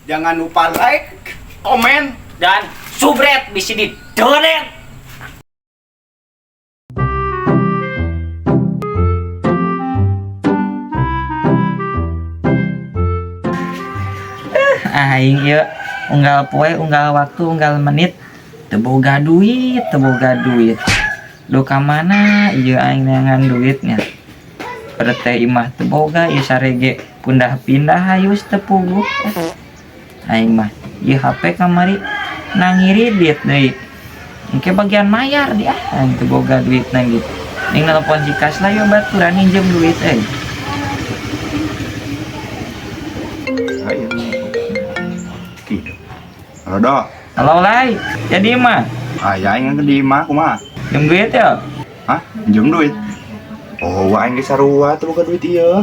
Jangan lupa like, komen, dan subscribe di sini donet. Aing ieu unggal poe, unggal waktu, unggal menit teu boga duit, teu boga duit. Duh, ka mana ieu aing neangan duitnya? Teh imah teu boga ieu, sarege pindah-pindah hayus teu puguh. Aing mah ieu HP kamari nangiridit deui. Engke bagian mayar dia, aing teu boga duit gitu. Ning nelpon si Kasla yo, baturan minjem duit euy. Ayo. Gitu. Halo, Dok. Halo, Lai. Jadi mah Aya aing di imah, kumaha? Minjem duit ya? Hah? Minjem duit? Oh, aing geus sarua teu boga duit ieu.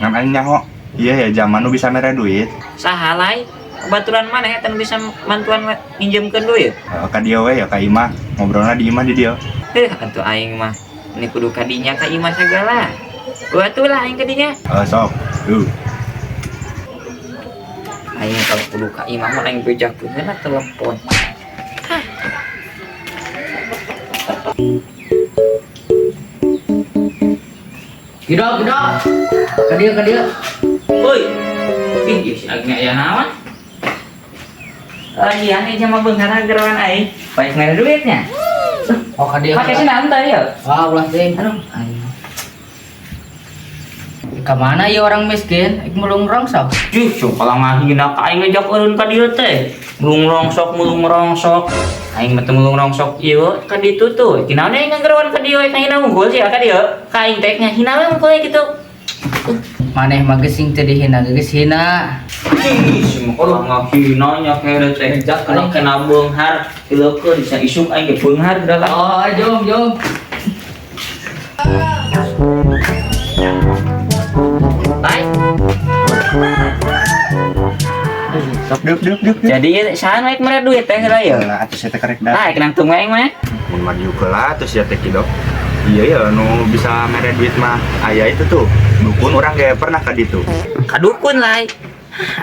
Ngan aing nyaho. Iya ya, zaman nu bisa mere duit. Saha, Lai? Baturan mana ya bisa mantuan minjemkeun duit? Eh, ka dieu we ya, ka imah. Ngobrolna di imah di dieu. Eh, atuh aing mah ini kudu kadinya ka imah segala. Atuh lah aing kadinya. Eh, sok. Tuh. Aing kalau kudu ka imah mah aing bejakeun heula telepon. Kido, kido. Ka dieu, ka dieu. Woi. Ih, ieu si Agni aya naon? Oh iya, nih sama beunghar geroan aing. Baik mere duitnya. Oh, ka dieu. Pakai sendal tadi ya? Ah, ulah teuing. Aduh, aing. Ka mana ieu orang miskin? Ik mulung rongsok. Cih, cung kalau ngahina ka aing ngejak eureun ka dieu teh. Mulung rongsok, mulung rongsok. Aing mah teu mulung rongsok ieu ka ditu tuh. Kinaon aing nggeroan ka dieu, ngahina unggul sih ka dieu. Ka aing teh ngahina we unggul gitu. Maneh mah geus sing teu dihina geus hina. Ih, si mah kalau ngahina nya kere teh kena kena beunghar, tileukeun bisa isuk aing ge beunghar udah lah. Oh, jom, jom. Lai. Sok deuk deuk deuk. Deuk. Jadi ieu saha nu mere duit teh heula ieu? Lah atuh sia teh karek da. Lah, kenang tunggu aing mah. Mun mah diuk heula atuh sia teh, Kido. Iya ya, nu bisa mere duit mah aya itu tuh. Dukun, urang ge pernah ka ditu. Ka dukun, Lai.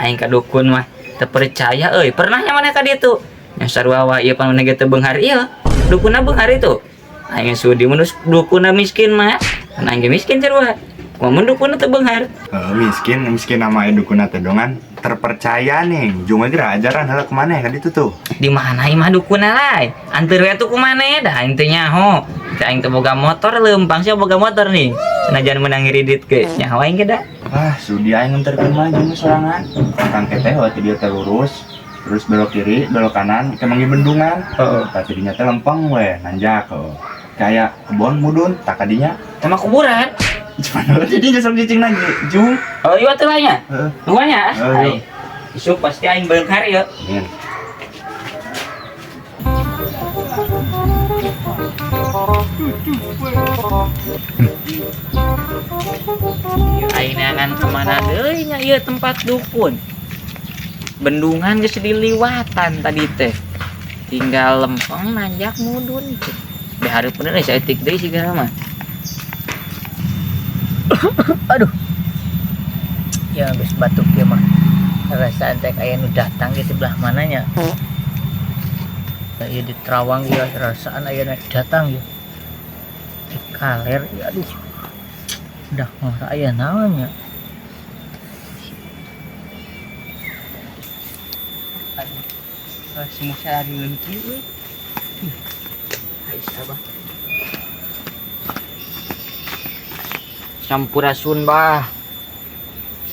Aing ka dukun mah teu percaya euy. Pernah nya maneh ka ditu? Nya sarua wae ieu pan maneh ge teu beunghar ieu. Dukunna beunghar itu. Aing sudi mun dukunna miskin mah. Kan aing ge miskin sarua. Mun dukunna teu beunghar. Eh, miskin miskin nama dukun teh dongan terpercaya nih. Jung aja ajaran heula kemana ya ka ditu tuh. Di mana imah dukunna, Lai? Anteur we atuh ku maneh dah aing teu nyaho. Teh aing teu boga motor, leumpang sia boga motor nih. Sanajan menang ngiridit ge nyaho aing ge da. Wah, sudi aing nganterkeun mah jeung sorangan. Kang teh waktu dia teh lurus, terus belok kiri, belok kanan, ke manggih bendungan. Heeh, tah dinya teh lempeng we, nanjak heeh. Kayak kebon mudun, tak kadinya. Sama kuburan. Cuman jadi sok cicing lagi, jung. Oh iya tuh nya. Heeh. Duanya. Heeh, yuk. Isuk pasti aing beunghar ieu. Amin. Aing neangan kemana deui nya ieu tempat dukun. Bendungan geus diliwatan tadi teh. Tinggal lempeng nanjak mudun. Di hareupeun deui saeutik deui sigana mah. Aduh. Ya geus batuk ieu mah. Rasaan teh aya nu datang di sebelah mananya. Ieu di Terawang ieu rasaan aya nu datang ieu. Di kaler ieu, aduh. Udah ngora aya naon nya. Aduh. Si Musa ari kieu euy. Ais abah. Sampurasun, Bah.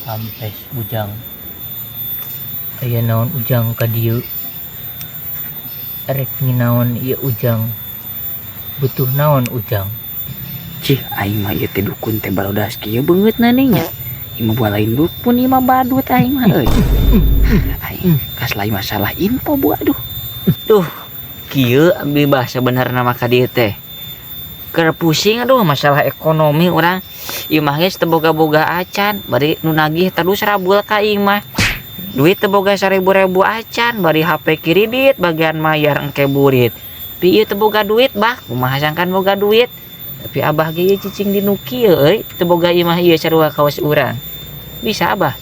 Rampes Ujang. Aya naon Ujang ka dieu? Rek nginaon ieu Ujang? Butuh naon Ujang? Cih, aing mah ieu teh dukun teh barodas kieu beungeutna nih nya. Ieu mah lain dukun, ieu mah badut aing mah euy. Aing kas lain masalah info bu aduh. Duh, kieu abdi bah sebenarna mah ka dieu teh. Keur pusing aduh masalah ekonomi urang. Ieu mah geus teu boga-boga acan, bari nu nagih terus rabul ka aing mah. Duit teu boga 1000-ribu acan, bari HP kiridit bagian mayar engke burit. Tapi ieu teu boga duit bah, kumaha sangkan boga duit. Tapi abah ge ieu cicing di nu kieu euy, teu boga imah ieu sarua kawas urang. Bisa Abah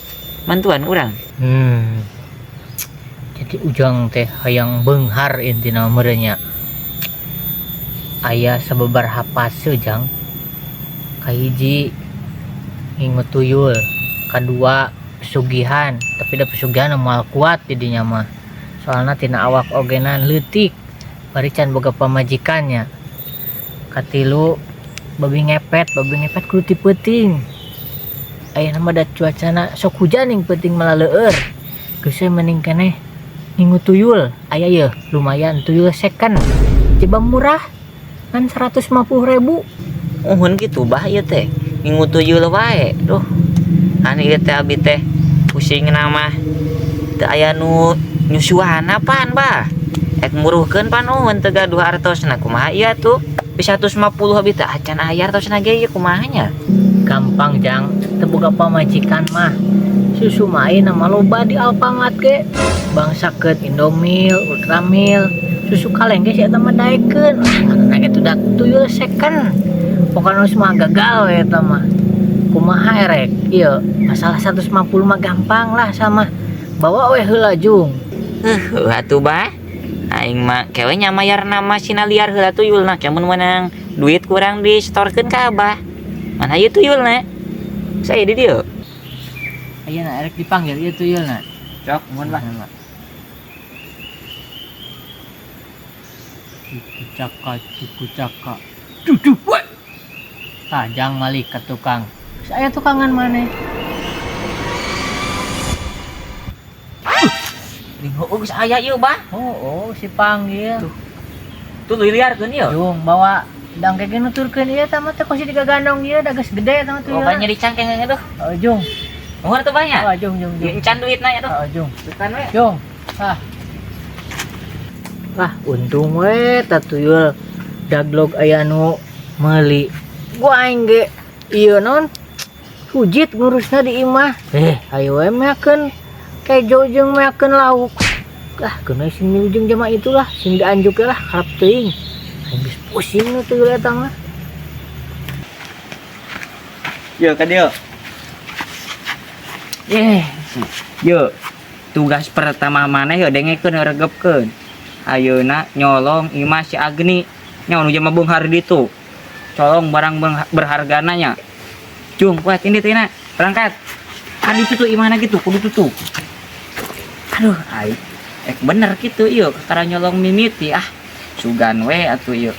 mantuan urang. Jadi Ujang teh hayang beunghar intina meureun nya. Aya sababaraha fase Jang. Kahiji ngingu tuyul, kadua pesugihan, tapi da pesugihan moal kuat di dinya mah. Soalna tina awak ogenan leutik, bari can boga pamajikannya. Katilu babi ngepet kudu ti peuting. Ayeuna mah da cuacana sok hujan ning peuting malah leueur. Geus we mending keneh ngingu tuyul. Aya yeuh lumayan tuyul second. Coba murah ngan 150.000. Uhun gitu bah ieu teh. Ngingu tuyul wae. Duh. Anu ieu teh abi teh pusing mah. Teu aya nu nyusuan apaan bah? Ek muruhkeun pan uhun teu gaduh artosna kumaha ieu atuh? Bisa 150 abi teh acan aya artosna ge ieu kumaha nya? Gampang Jang, teu boga pamajikan mah. Susu mah ayeuna mah loba di Alfamart ge. Bangsa keut Indomil, Ultramil, susu kaleng ge si eta mah daekeun. Ah, ngaranna ge tuh da tuyul second. Pokona geus mah gagal we eta mah. Kumaha erek? Ieu masalah 150 mah gampang lah sama. Bawa we heula Jung. Heuh atuh bah. Aing mah kewe nya mayar nama sina liar heula tuyulna ke mun meunang duit kurang disetorkeun ka Abah. Mana ieu tuyulna? Saya di dieu. Ayeuna erek dipanggil ieu tuyulna. Cok, mun lah. Cuku caka, cuku caka. Duduh we. Tajang malik ka tukang. Saya tukangan maneh. Ning heueuh geus aya ieu bah. Oh, si panggil. Tuh. Tuh liarkeun ieu. Jung bawa dang kege nuturkeun ieu tah mah teh kosi digagandong ieu da geus gede tah mah tuyul. Oh, banyak dicangkeng aduh. Oh, Jung. Nuhun atuh bah nya. Oh, Jung, Jung, Jung. Encan duitna ya tuh. Oh, Jung. Bukan we. Jung. Ah. Lah, untung we tah tuyul daglog aya nu meuli. Gua aing ge ieu non hujit ngurusna di imah. Ayo we meakeun kejo jeung meakeun lauk. Ah, keuna sing milu jeung jama itulah, sing dianjuk lah karep teuing. Aing geus pusing nu tuyul eta mah. Yo ka dieu. Yo, tugas pertama maneh yo dengekeun regepkeun. Ayeuna nyolong imah si Agni. Nya nu jama beunghar ditu. Colong barang berhargana nya. Jung, kuat ini tina, berangkat. Kan itu tuh imahna gitu, kudu tutup. Aduh, aing bener gitu ieu kakara nyolong mimiti ah. Sugan we atuh ieu.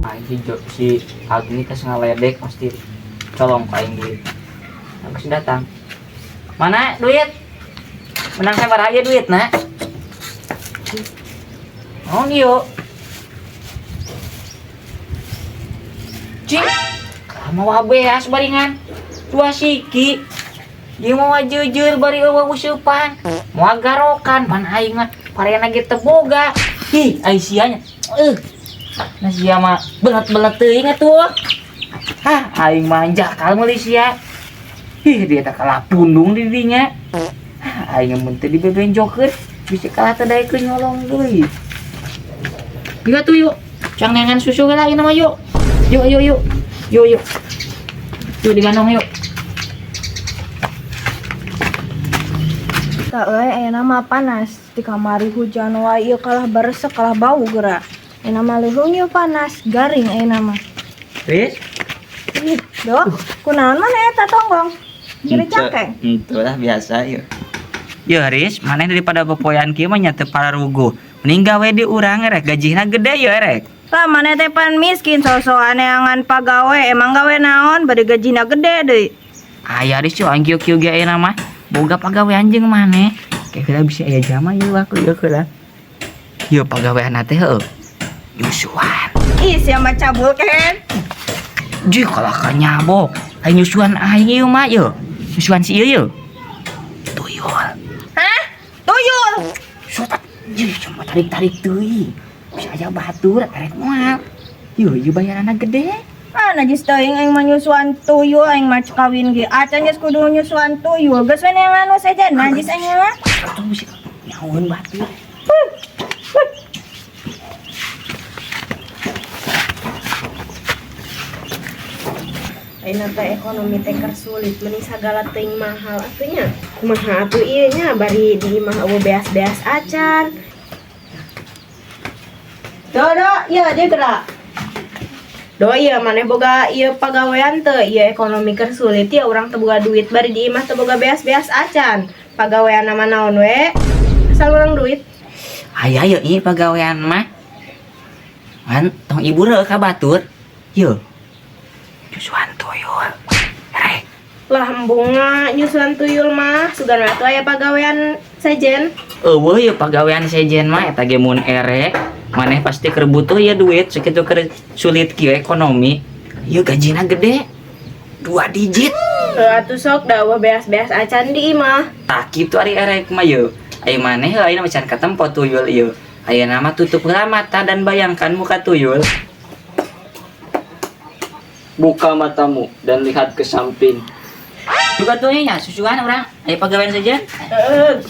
Aing si Agni tes ngaledek pasti colong ka aing duit. Geus datang. Mana duit? Menang sabaraha ieu duit, nak? Oh, ieu. Cing, mawa beas baringan. Dua siki. Ieu mawa jeujeur bari eueuh useupan. Moal garokan pan aing mah parena ge teu boga. Ih, ai sia nya. Nah sia mah belet-belet teuing atuh. Hah, aing mah jakal meuli sia. Ih, dia tak kalah pundung di dinya. Hah, aing mun teu dibebenjokeun, bisa kalah teu daekeun nyolong deui. Gila tuh yuk. Cang neangan susu heula ieu mah yuk. Yuk yuk yuk. Yuk yuk. Yuk digandong yuk. Tak euy ayeuna mah panas di kamari hujan wae ieu kalah baresek kalah bau geura. Ayeuna mah leuheung ieu panas garing ayeuna mah. Riz? Ih, Dok, kunaon mana eta tonggong? Jadi cangkeng. Itulah biasa yuk. Yo Riz, mana daripada bepoyan kieu mah nya teu pararuguh. Mending gawe di urang rek gajihna gede yo rek. Lah mana teh pan miskin sosokan neangan pagawe emang gawe naon bari gajihna gede deui. Aya Riz yo aing kieu-kieu ge ayeuna mah. Boga pagawean jeung maneh. Kayak heula bisa aya jama ieu aku ieu heula. Yo pagawean teh heueuh. Nyusuan. Ih, sia mah cabul ken. Ji kalah ka nyabok. Aing nyusuan aing ieu mah ieu. Nyusuan si ieu ieu. Tuyul. Hah? Tuyul. Sotat. Ji cuma tarik-tarik teuing. Bisa aja batur erek moal. Ieu ieu bayaranna gede. Ah, najis teuing aing mah nyusuan tuyul aing mah kawin ge. Acan geus kudu nyusuan tuyul. Geus we neangan nu sejen najis aing mah. Atuh bisi Nyahoeun batur. Ayeuna teh ekonomi teh keur sulit meni sagala teuing mahal atuh nya. Kumaha atuh ieu nya bari di imah eueuh beas-beas acan. Do, ieu dia gerak. Do ieu maneh boga ieu pagawean teu, ieu ekonomi keur sulit ya urang teu boga duit bari di imah teu boga beas-beas acan. Pagawean mah naon we? Asal urang duit. Aya ieu ieu pagawean mah. Kan tong ibu reuh ka batur. Yeuh. Nyusuan tuyul. Rek. Lah embunga nyusuan tuyul mah sugan we atuh aya pagawean sejen. Eueuh ieu pagawean sejen mah eta ge mun erek maneh pasti keur butuh ya duit sakitu keur sulit kieu ekonomi. Ieu gajina gede. 2 digit. Heuh atuh sok da eueuh beas-beas acan di imah. Tah kitu ari erek mah yeuh. Ai maneh heuh ayeuna mah can katempo tuyul ieu. Ayeuna mah tutup heula mata dan bayangkan muka tuyul. Buka matamu dan lihat ke samping. Juga tuh ya, susuan orang. Ayo pegawai saja. Heeh.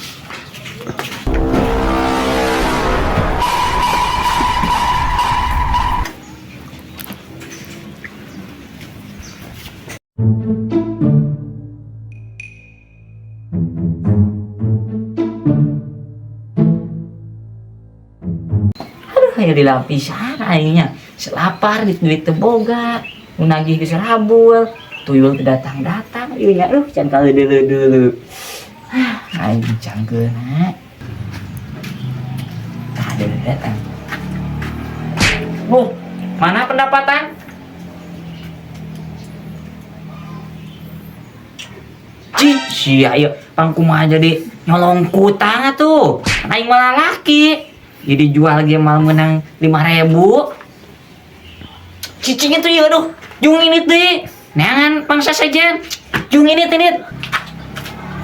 Aduh, kayak dilapisan aingnya. Selapar di duit teboga. Nagih ke serabul, tuyul datang-datang, ieu nya aduh can kali deuleu-deuleu. Ah, aing cangkeuna. Tah deuleu datang. Bu, mana pendapatan? Cih, sia ieu pang kumaha jadi nyolong kutang atuh. Aing malah laki. Jadi jual ge mal menang 5.000. Cicing itu ya aduh. Jung ini teh, neangan pangsa saja. Jung ini teh.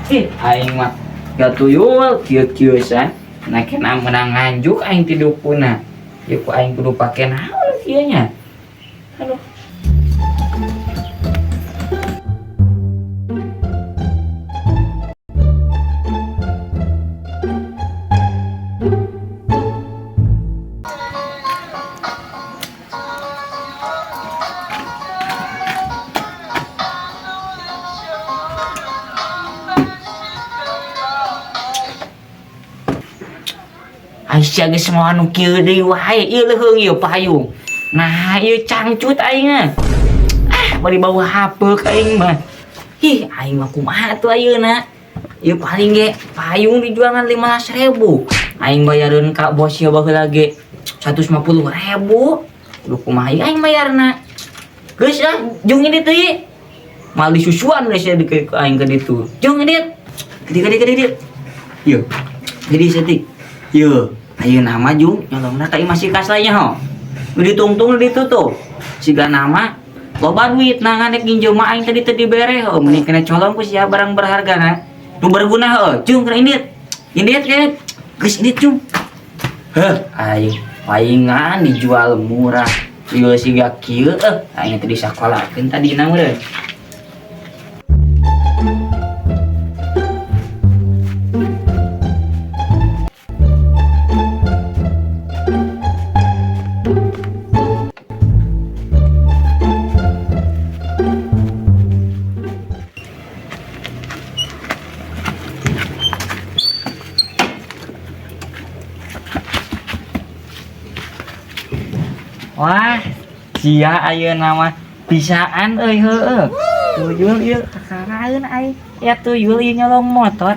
Ih, aing mah gak tuyul kieu-kieusan. Nah kena menang nganjuk aing ti dukuna. Ieu ku aing kudu pake naon kieu nya. Aduh. Aisyah geus moal nu kieu deui wae, ieu leuheung ieu payung. Nah, ieu cangcut aing mah. Ah, bari bawa hapeuk aing mah. Ih, aing mah kumaha atuh ayeuna? Ieu paling ge payung dijual ngan 15.000. Aing bayareun ka bos ieu baheula ge 150.000. Kudu kumaha ieu aing bayarna? Geus ah, jung ini teh. Mal disusuan geus ya di aing ka ditu. Jung ini. Gede gede gede gede. Ieu. Gede saeutik. Ieu. Ayeuna mah jung nyolongna ka imah si Kaslanya ho. Nu ditungtung nu ditutup. Siga nama loba duit nah ngan rek nginjem mah aing tadi teu dibere heuh mending kena colong ku sia barang berharga na. Nu berguna heuh jung kana indit. Indit ke. Geus indit jung. Heuh aing paingan dijual murah. Ieu siga kieu aing teh disakolakeun tadina meureun. Wah, sia ayeuna mah bisaan euy heueuh. Tuyul ieu kakaraeun aing. Ya tuyul ieu nyolong motor.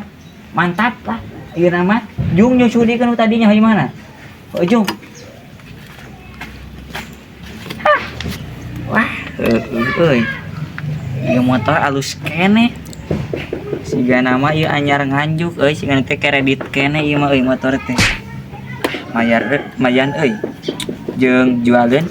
Mantap lah. Ayeuna mah jung nyusudikeun nu tadinya di mana? Oh, jung. Hah. Wah, heueuh euy. Ieu motor alus keneh. Siga nama ieu anyar nganjuk euy, siga teh kredit keneh ieu mah euy motor teh. Mayar mayan euy. Jeung jualeun.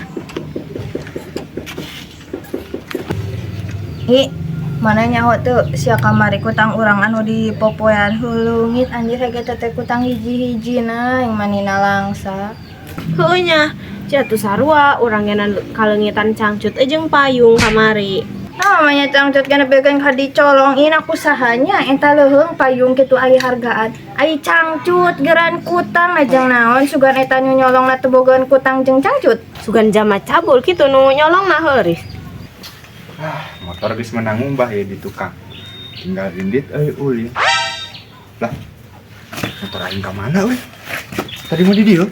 Ih, mana nyaho teu sia kamari kutang urang anu di popoean hulungit anjir hege teh kutang hiji-hijina yang manina langsa. Heueuh nya, jatuh sarua urang ngenan kalengitan cangcut jeung payung kamari. Namanya cangcut kana began ka dicolong in aku sahanya eta leuheung payung kitu ari hargaan. Ai cangcut geran kutang ajang naon sugan eta nu nyolong na teu bogaan kutang jeung cangcut. Sugan jama cabul kitu nu nyolong na heuris. Ah, motor geus menang ngumbah ya di tukang. Tinggal indit euy ulin. Lah, motor aing ka mana euy? Tadi mau di dieu.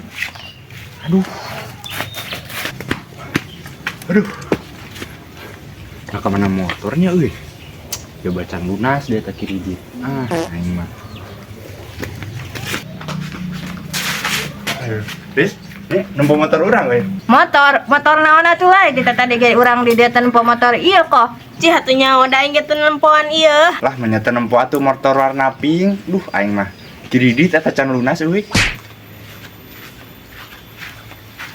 Aduh. Aduh. Nah, ka mana motornya euy? Ya bacaan lunas dia tak kiri. Ah, aing mah. Aduh, Riz, nih nempo motor urang euy. Motor, motor naon atuh lah kita tadi ge urang di dieu nempo motor ieu kok. Cih atuh nyaho da aing ge teu nempoan ieu. Lah menyata nempo atuh motor warna pink. Duh, aing mah kredit eta can lunas euy.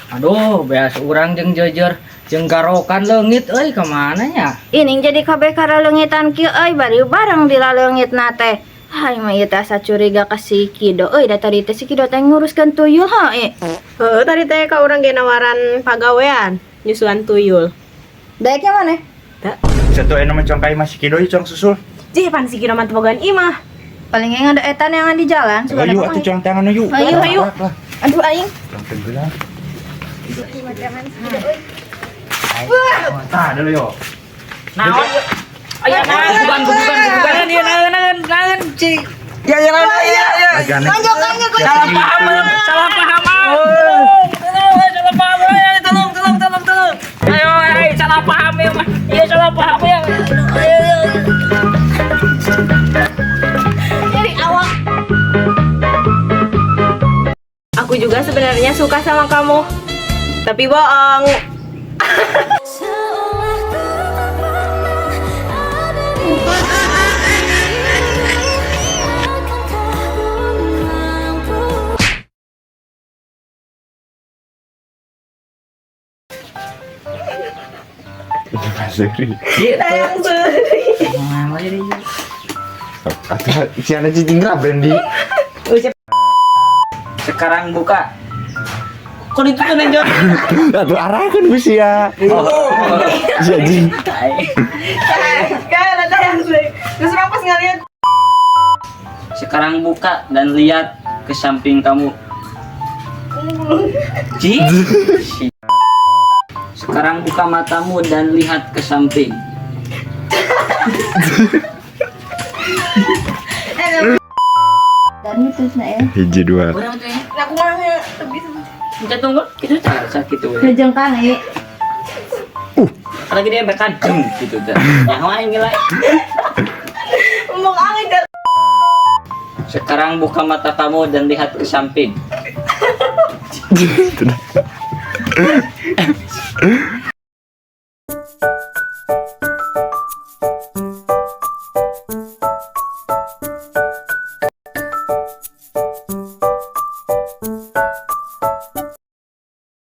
Aduh, beas urang jeung jejer jeung garokan leungit euy ka mana nya? Ining jadi kabeh karaleungitan kieu euy bari bareng dilaleungitna teh. Hai mah ieu teh asa curiga ka si Kido euy da tadi teh si Kido teh nguruskeun tuyul ha e. Heuh, tadi teh ka urang ge nawaran pagawean nyusuan tuyul. Daeknya maneh? Teu. Satu eno mah cong kai mah si Kido ieu cong susul. Cih pan si Kido mah teu bogaan imah. Paling ge ada etan yang di jalan. Suka Ayo atuh cong tangan yuk. Ayo, ayo. Lah, Aduh aing. cong tenggelam. Tah, dulu yo. Naon? Aya naon? Bukan bukan bukan ieu naon naon naon cing. Ya ya ya ya. Salah paham, salah paham. Salah paham, tolong tolong tolong tolong. Ayo, ayo, salah paham ya, Mas. Iya salah paham ya. Jadi awak. Aku juga sebenarnya suka sama kamu. Tapi bohong. Seri. Tayang seuri. Atuh si ana cicing Randy. Sekarang buka. Kok itu tuh nenjot? Atuh arahkeun ku sia. Si anjing. Kan ada yang seuri. Terus orang pas ngeliat Sekarang buka dan lihat ke samping kamu. Ji. Sekarang buka matamu dan lihat ke samping. Dan itu na ya. Hiji dua. Urang teh. aku mah lebih Kita tunggu, gitu cara gitu. Ngejengkang e. Lagi dia berkan gitu teh. Yang lain gila. mau angin dan Sekarang buka mata kamu dan lihat ke samping.